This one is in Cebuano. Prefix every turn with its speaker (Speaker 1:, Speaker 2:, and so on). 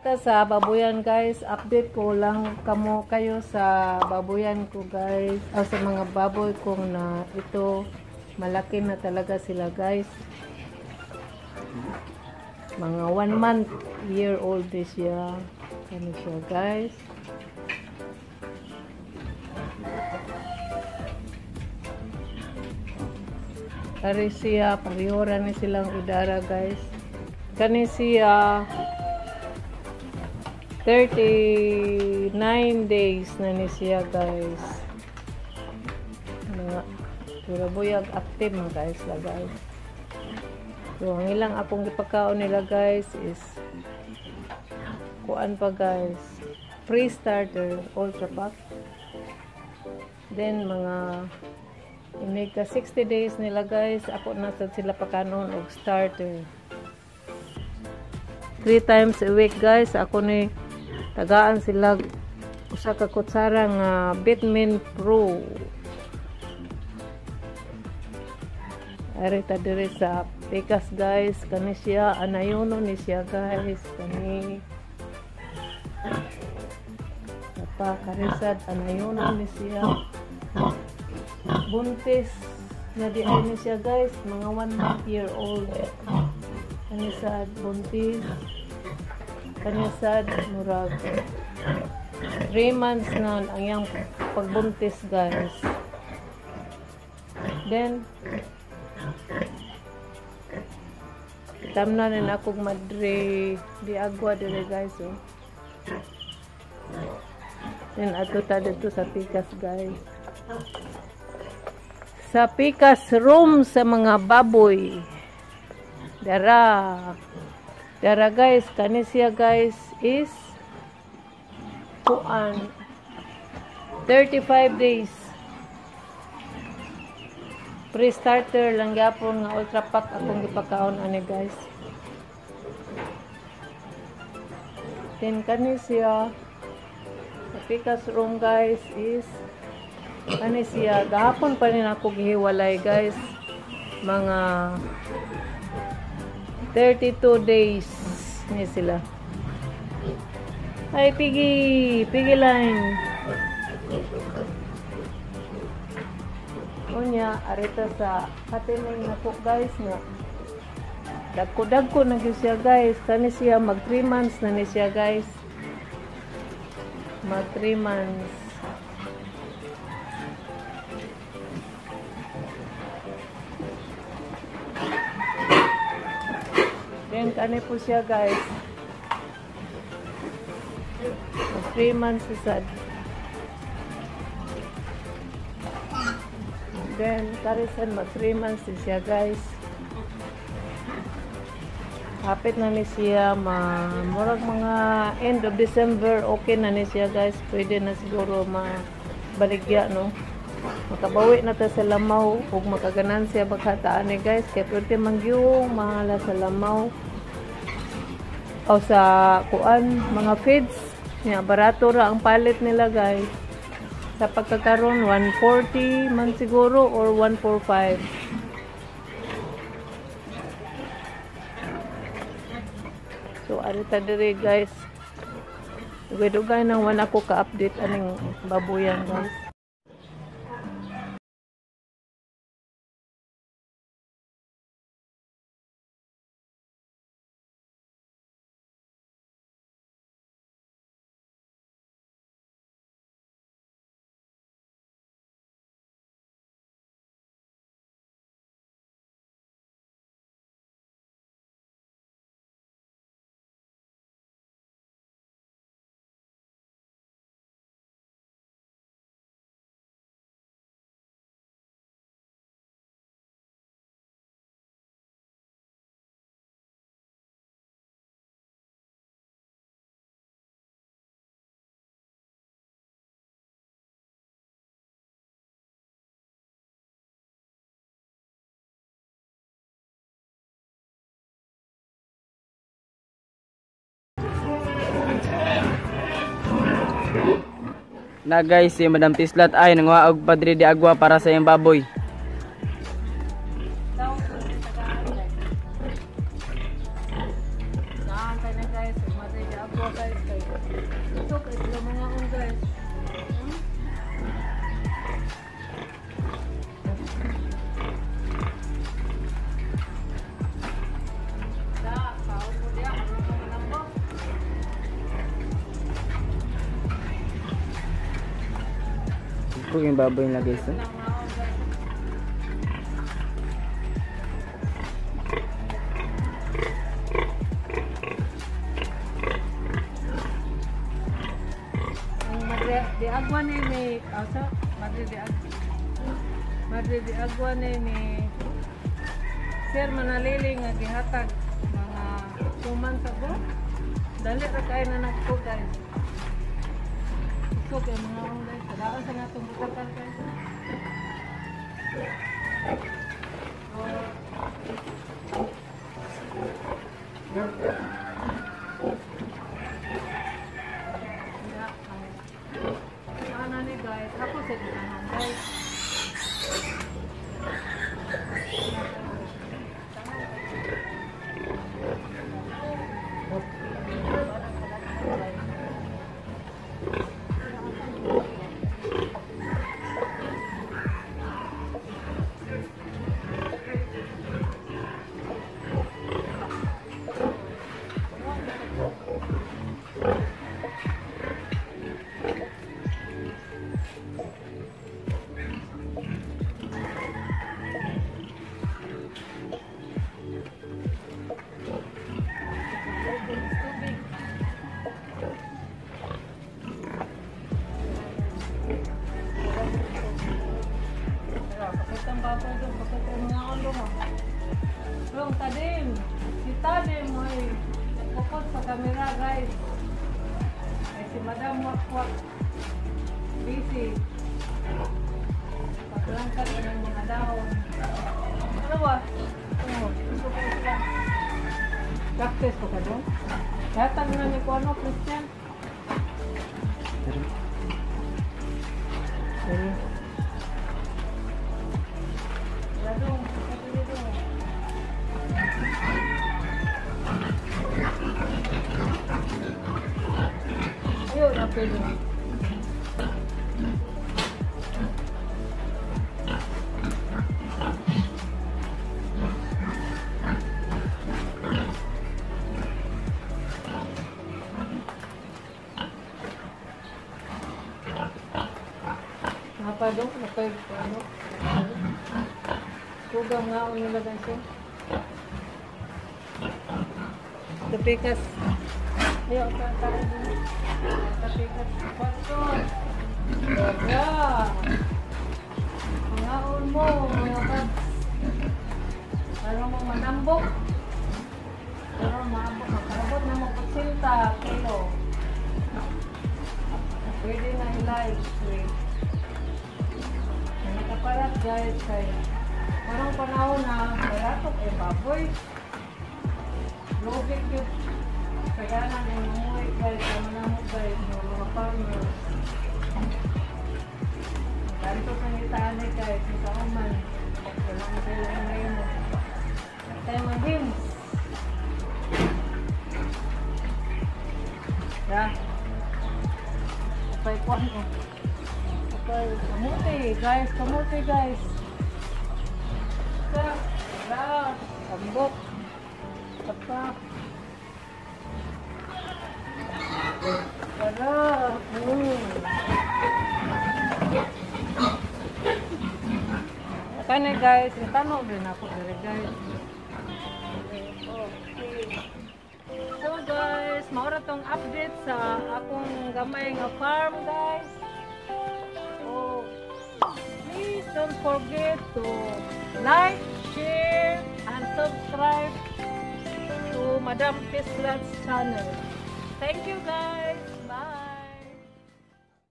Speaker 1: Sa babuyan guys, update ko lang kamo kayo sa babuyan ko guys, o sa mga baboy kong na ito, malaki na talaga sila guys. Mga 1 month year old this year. Ano siya guys? Kani siya, parihora ni silang idara guys. Kani siya 39 days na ni siya guys. Mga pura buyag active mga guys la guys. So ang ilang akong gipakaon nila guys is kuan pa guys, free starter ultra pack. Then mga inig ka 60 days nila guys, ako na sad sila pakanon og starter. 3 times a week guys, ako ni tagaan sila usa ka kutsara nga Bitmin Pro. Ari ta diri sa pikas guys, kani siya anayono ni siya guys, kani pa karisad anayono ni siya. Buntis na di ay ni siya guys, mga 1 month year old. Kani sad buntis. Kani sad murag 3 months na ang iyang pagbuntis guys. Then tamna rin akong madre di agwa dire guys oh. Then ato ta dito sa pikas guys. Sa pikas room sa mga baboy. Dara. Dara guys, kani siya guys is kuan 35 days. Pre-starter lang gyapon nga ultra pack akong gipakaon ani guys. Then kani siya sa pikas room guys is kani siya gahapon pa rin ako gihiwalay guys, mga 32 days ni sila. Ay pigi, pigi line. Unya arita sa katining nako guys nga dagko-dagko na gyud siya guys. Kani siya mag 3 months na ni siya guys. Mag 3 months. Then kani po siya guys. Mag 3 months sad. Then karisan mag 3 months siya guys. Hapit na ni siya ma murag mga end of December okay na ni siya guys. Pwede na siguro mabaligya no. Makabawi na ta sa lamaw ug makaganansya baghataan ni guys kay pwede man gyud mahala sa lamaw o sa kuan mga feeds nya barato ra ang palit nila guys. Sa pagkakaron 140 man siguro or 145. So arita diri guys. Dugay-dugay nang wala ko ka-update aning babuyan guys.
Speaker 2: Na guys, si Madam Tislat ay nanguha og Padre de Agua para sa iyang baboy.
Speaker 1: Guys, Madre de Agua
Speaker 2: Dako yung baboy nila, guys, eh.
Speaker 1: Lang maon, guys. Ang Madre de Agua ni asa Madre de Agua. Madre de Agua ni Sir Manalili nga gihatag mga 2 months ago. Dali ra kay na nagko, guys. Kusog ang mga on, guys. Sadaan sa natong butakan, guys. Oh. Ya, ang ano ni, guys, ako sa tanong, guys. Tubig. Pero, pakita ang baboy doon, pakita ang mga ulo mo. Dong, Tadim! Si Tadim, ay nagpukot sa camera, guys. Ay, si Madam Wakwak. Busy. Paglangkat ng mga dahon. Ano ba? Oo, gusto ko sila. Practice ko ka doon? Yatag na ni ko ano, Christian?
Speaker 2: Tara.
Speaker 1: Sorry. Ladong, sabi dito. Ayun, apel. Napa dong, napay ano? Kugang nga nila, guys, oh. Tapikas. Ayo, tayo dun. Tapikas. Kwarto. Daga. Mangaon mo, mga paps. Para mo manambok. Pero maabot, makaabot na mo 80 kilo. Pwede na i-live stream. Nakaparat, guys, kay parang panahon na barato kay baboy. Logik yun. Kaya na nangunguwi, guys, ang mga guys, ng mga farmers. Ganito sa ngitaan eh, guys, sa uman. Walang kailangan ngayon mo. Tayo mag-hims. Ya. Apay kuhan ko. Apay, kamuti, guys, kamuti, guys. Sa, ra, tambok. Tapa. Tara. Kani, guys, itanong din ako dire, guys. Okay. So guys, mao ra tong update sa akong gamay nga farm, guys. So, please don't forget to like, share, and subscribe to Madam Pislat's channel. Thank you, guys. Bye.